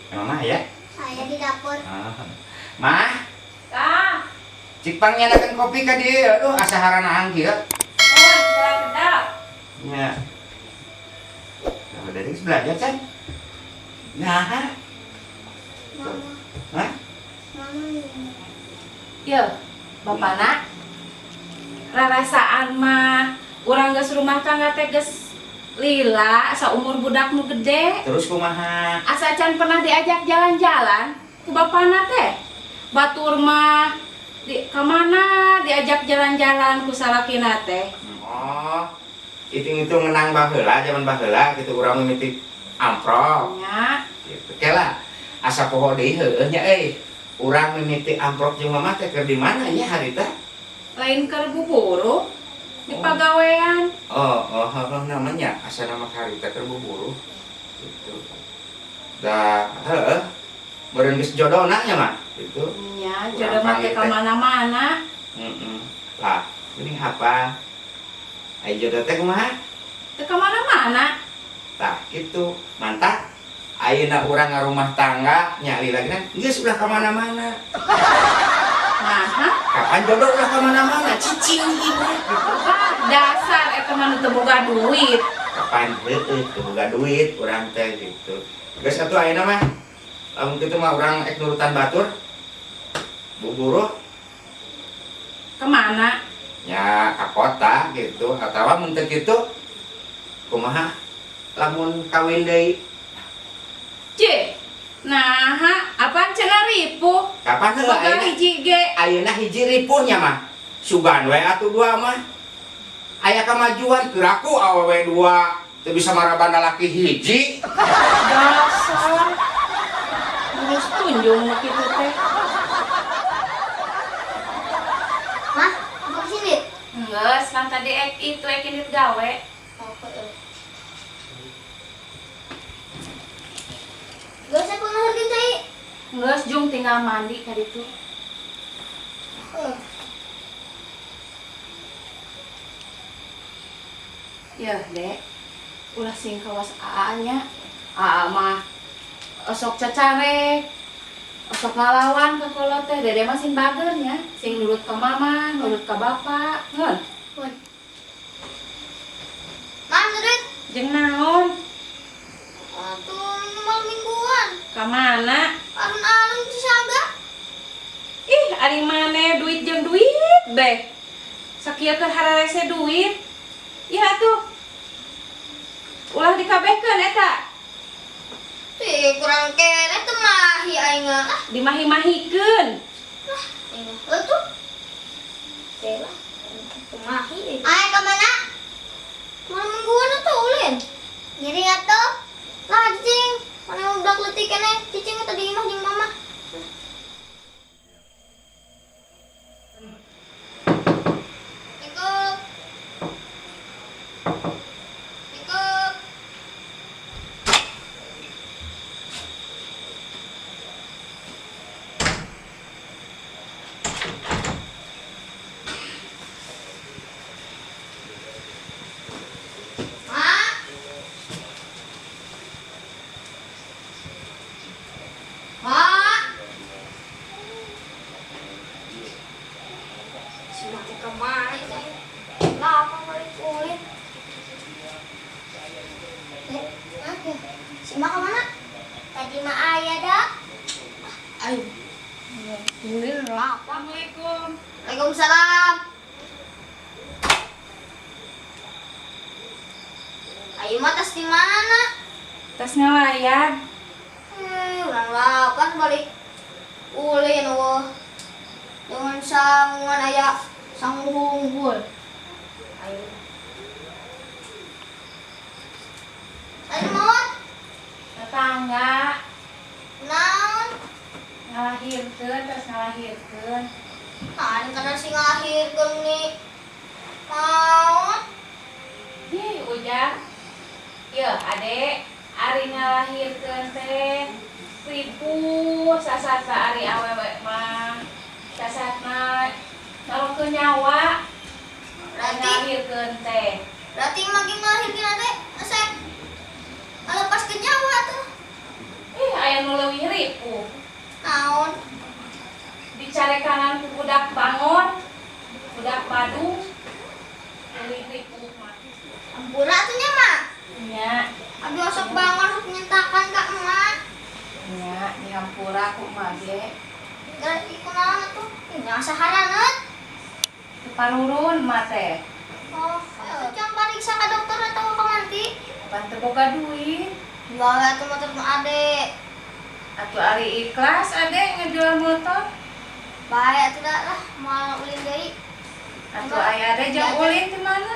Mama ya? Saya di dapur. Ah. Mah, Tah, cik pangyanakeun kopi ka dieu. Aduh, asa haranang kieu. oh, kedap. Nya. Nah, dari belajar kan? Nah, Mama. Hah? Mama ini. Yo, bapana. Rarasaan mah urang geus rumah tangga teh geus lila saumur budak nu gede. Terus kumaha? Asa can pernah diajak jalan-jalan ku bapana teh. Batur mah di kamana diajak jalan-jalan ku salakina teh. Oh, hitung-hitung ngenang baheula, zaman baheula gitu urang mimiti amprok. Nya, Gitu. Kela, asa poho deui heueuh nya euy. Urang mimiti amprok jeung mama teh keur di mana nya harita? Lain keur buburu di pagawean. Oh, oh, oh, namanya asa nama harita keur buburu. Gitu. Da, heueuh. Beureun geus jodona nya mah gitu. Nya, jodoh mah teh ka mana-mana. Heeh. Lah, ini apa? Ai jodoh teh kumaha? Teu ka mana-mana. Tah, gitu. Mantap. Ayeuna urang ngarumah tangga nya lila geunan geus ulah ka mana-mana. Nah, hah? Kapan jodoh ulah ka mana-mana cicing ieu gitu. Wah, dasar eta mah nu teu boga duit. Kapan heueuh teu boga duit urang teh gitu. Geus atuh ayeuna mah lamun kitu mah urang ek nurutan batur. Buburu Kemana? Nya ka kota gitu atawa mun teu kitu kumaha lamun kawin deui? C. Nah, apaan cenah ripuh? Kapan heuh Boga ayeuna? hiji ge. Ayeuna hiji ripuhnya mah. Sugan we atuh dua mah. Aya kamajuan piraku awewe dua teu bisa marabanda laki hiji. Dasar. Terus tunjung nu kitu teh. Mah, apa kesini? Geus, kan tadi ek itu ek indit gawe. Apa ya? Gak usah pengaharkan cai. Geus jung tinggal mandi ka ditu. Ya, Dek. Ulah sing kawas AA nya. AA mah osok cacarek. Osok ngalawan ka kolot teh. Dede mah sing bager nya, sing nurut ka mama, nurut ka bapak. Ngeun. Pun. Mah, nurut. Jeung naon? Atuh malam mingguan. Ka mana? Alun-alun Cisaga. Ih, ari maneh duit jeung duit deh. Sakieu keur hararese duit. Iya atuh. Ulah dikabehkeun eta. Tih, kurang kene teu mahi aing mah. Ah, Dimahi-mahikeun. ah, aing mah. Heuh tuh. Teh lah. Teu mahi. Aya ka mana? Malam mingguan atuh ulin. Ngiring atuh. Lah cicing, mana budak leutik keneh. Cicing teh di imah jeung mama. Cukup. Cukup. Ma. Ma. Si mati kemana itu? Lah, apa balik kulit? Oke. Si Ma kemana? Tadi ma ayah dah. Ayo. Kulit lah. Assalamualaikum. Waalaikumsalam. Ayo mah tas di mana? Tas ngelayan. Urang lapan balik ulin eueuh. Dengan sangungan aya sangu unggul. Ayo. Ayo maot. Tetangga. Naon? Ngalahirkeun, tas ngalahirkeun. Kan kana si ngalahirkeun nih. Maot. Ih, ujang. Yeuh, adek, ari ngalahirkeun teh ripuh sasata ari awewe mah. Sasatna nalokeun nyawa. Berarti ngalahirkeun teh. Berarti mah ge ngalahirkeun teh asa ngalepaskeun nyawa tuh. Aya nu leuwih ripuh. Naon? Dicarekanan ku budak bangon, budak Badung. Leuwih ripuh mah. Ampura atuh nya mah. Nya. Abi osok bangon sok nyentakan ka emak. Nya, dihampura ku emak ge. Gara kunaon atuh? Nya saharaneut. Teu parurun emak teh. Oh, can pariksa ka dokter atau ka manti? Pan teu boga duit. Jual atuh motor nu ade. Atuh ari ikhlas ade ngejual motor. Bae atuh dah lah, moal ulin deui. Atuh aya ade jeung ulin di mana?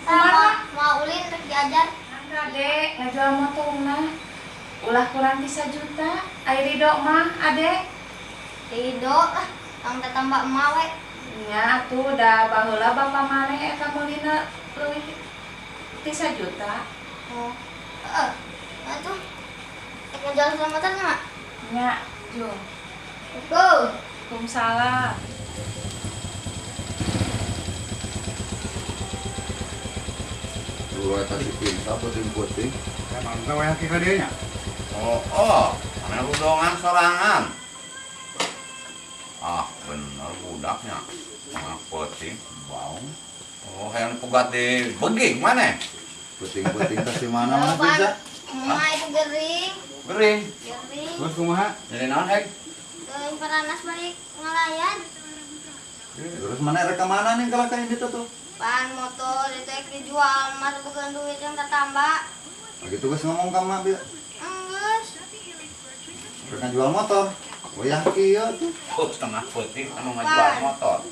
Kumaha? Moal ulin rek diajar. Ade ngejual motorna. Ulah kurang 3 juta. Ari ridho mah ade. Ridho lah, tang tatambah emak we. Nya atuh da baheula bapa maneh eta meulina leuwih 3 juta. Oh. Heeh. Atuh. Rek ngejual motor nya? Nya, jung. Go. Waalaikumsalam. Dua tadi pinta puting-puting. Emang we haki ka dieu nya? Oh, mana rudongan sorangan. Ah, bener budaknya. Tengah peuting bau. Oh, hayang pugat di beging mana? Puting-puting kasih mana mana bisa? Emak itu gering. Gering. Gering. Terus kumaha? Jadi naon heg? Teuing paranas balik ngelayan. Terus mana rek ka mana nih kalau kayak gitu tuh? Pan motor itu ek dijual, mah boga duit yang tatamba. Begitu geus ngomong ka emak bieu. Enggeus. Rek jual motor. Oh ya kieu tuh. Oh, setengah peuting anu ngajual motor.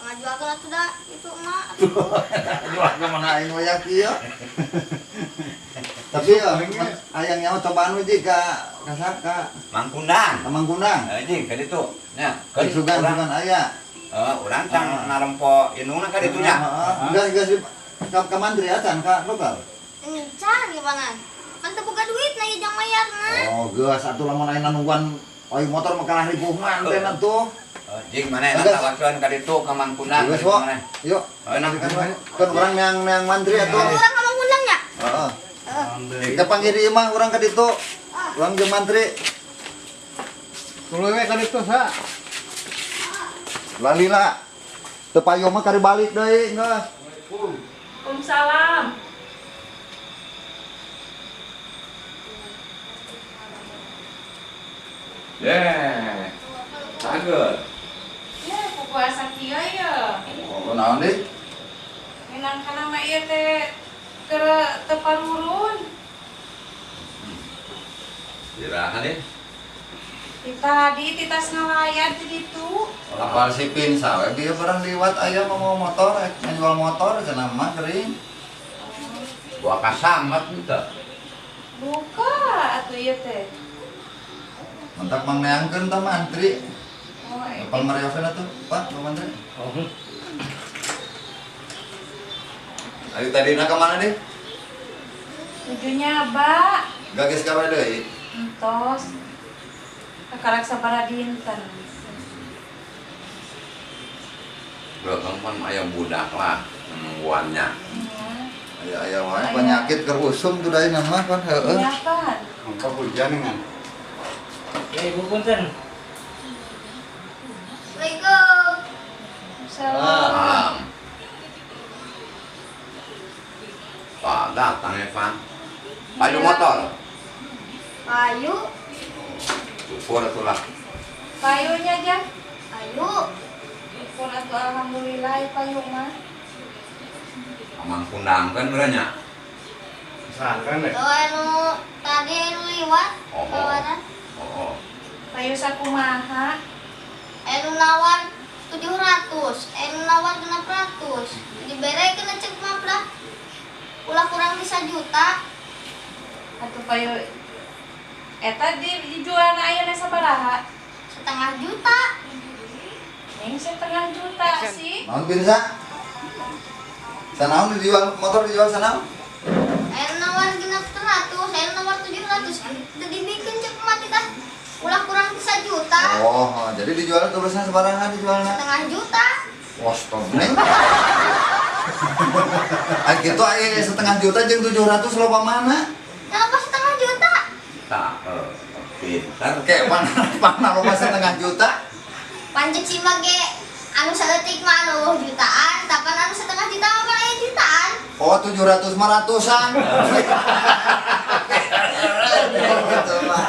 Ngajualkeun atuh da itu emak. Jual ka mana aing wayah kieu. Tapi ya hayang nyaho cobaan uji ka ka Mang Kundang. Ka Mang Kundang. Heuh, ka ditu. Nya, sugan sugan aya. Heeh, urang can narempo indungna ka ditu nya. Heeh. Geus geus ka mantri acan ka lokal. Encan gimana? Kan teu boga duit na ieu jang mayarna. Oh, geus atuh lamun ayeuna nungguan oi motor mah kalah ribuh mah antena tuh. Jing mana enak tawakeun ka ditu ka Mang Kundang. Geus, yuk. Heuh, nah kan urang neang mantri atuh. Urang ka Mang Kundang nya? Heeh. Kita panggil di imah urang ka ditu. Urang jeung mantri. Tuluy we ka ditu sa. Lalila. Teu payo mah kari balik deui geus. Waalaikumsalam. Yeah. Bagus. Ya, puasa kieu ye. Oh, naon deui? Minang kana mah ieu teh keur teu parurun. Dirahan deh. Tadi titas ngalayan di ditu. Apal si Pinsa we bieu barang liwat aya mau motor, ngajual motor cenah mah gering. Buah kasamet henteu. Buka atuh ieu teh. Mentak mang neangkeun tah mantri. Oh, apal mariokeun atuh, Pak, Pak Mantri. Oh. Ayo tadi na ka mana deh? Nuju nyaba. Gages ka deui? Entos. Kakarek sabaraha dinten. Belakang pan aya budak lah nungguannya. Aya-aya wae penyakit keur usum tuh da mah kan heueuh. Iya pan. Engko hujan ngan. Ya ibu punten. Assalamualaikum. Salam. Pak datang ya Pan. Payu motor. Payu. Syukur atuh lah. Payunya jang. Payu. Syukur atuh alhamdulillah payu mah. Amang Kundang kan beranya. Sangkan deh. Tuh anu tadi anu liwat. Oh. Oh. Payu sakumaha? Anu nawar 700, anu nawar 600. Dibere kena cek mah lah. Ulah kurang bisa juta. Atuh payu eta dijualna ayeuna sabaraha? 0,5 juta. Ning 0,5 juta sih. Naon Pirsa? Sanaon dijual motor dijual sanaon? Anu nawar 600, anu nawar 700. Teu dibikeun cek mah teh. Ulah kurang bisa juta. Oh, jadi dijual terusnya sebarangan dijualnya. 0,5 juta. Wah, stop neng. Ay gitu ay 0,5 juta jeung 700 loba mana? Kenapa 0,5 juta? Tak. Pintar kayak mana mana lo 0,5 juta. Pan ceuk si mah ge anu saeutik mah anu euweuh jutaan, tapan anu 0,5 juta mah pan aya jutaan. Oh, 700 mah ratusan. Gitu mah.